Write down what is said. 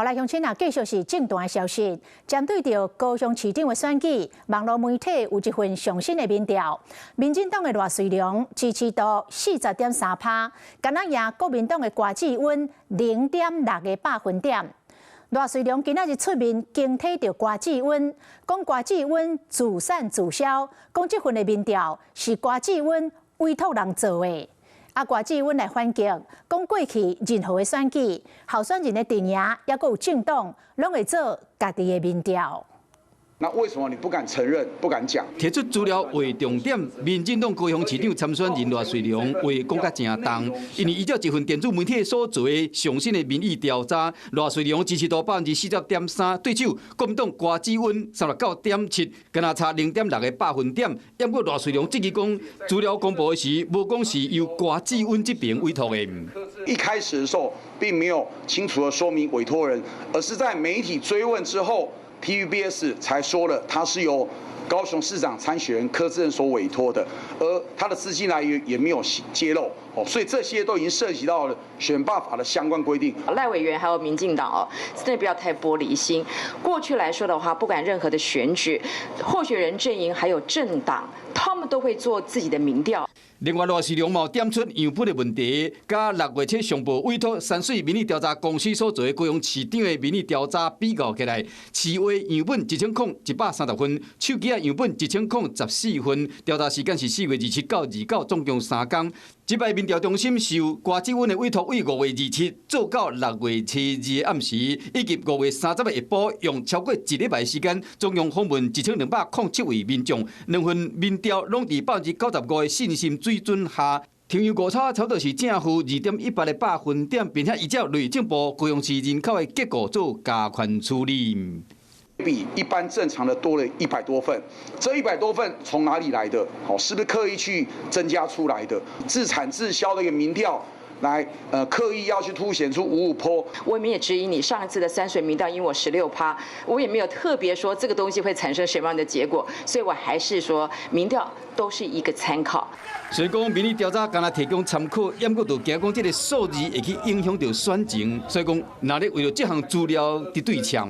好來，鄉親啊，繼續是政壇的消息。針對著高雄市長的選舉，網路媒體有一份上新的民調，民進黨的賴瑞隆支持度40.3趴，敢若贏國民黨的柯志恩0.6個百分點。賴瑞隆今仔日出面攻擊著柯志恩，講柯志恩自產自銷，講這份的民調是柯志恩委託人做的。啊，柯志恩來反擊，講過去任何的選舉，候選人的陣營，抑閣有政黨，攏會做家己的民調。那為什麼你不敢承認、不敢講？提出資料劃重點，民進黨高雄市長參選人賴瑞隆話講甲誠重，因為依照一份電子媒體所做的上新的民意調查，賴瑞隆支持度40.3%，對手國民黨柯志恩39.7，敢若差0.6個百分點。毋過賴瑞隆質疑講，資料公布時無講是由柯志恩這邊委託的。一開始的時候，並沒有清楚的說明委託人，而是在媒體追問之後，TVBS 才說了，他是由高雄市長參選人柯志恩所委託的，而他的資金來源也沒有揭露，哦，所以這些都已經涉及到了選罷法的相關規定。賴委員還有民進黨哦，真的不要太玻璃心。過去來說的話，不管任何的選舉，候選人陣營還有政黨，他們都會做自己的民調。另外，賴瑞隆嘛點出樣本的問題，佮6月7上報委託山水民意調查公司所做的高雄市長的民意調查比較起來，市話樣本1030份，手機仔樣本1014份，調查時間是4月27到29，總共3工。這擺民調中心受柯志恩的委託，為5月27做到6月初二的暗時，以及5月30的下晡，用超過一禮拜時間，總共訪問1207位民眾，兩份民調攏佇95%的信心水準下，停有誤差，差不多是正負2.18個百分點，並且依照內政部高雄市人口的結構做加權處理。比一般正常的多了100多份，這100多份從哪裡來的？哦，是不是刻意去增加出來的？自產自銷的一個民調，來刻意要去凸顯出五五波。我們也質疑你上一次的三水民調，贏我16趴，我也沒有特別說這個東西會產生什麼樣的結果，所以我還是說民調都是一個參考。雖講民意調查敢若提供參考，毋過就驚講這個數字會去影響著選情，所以講若咧為著這項資料佇對嗆。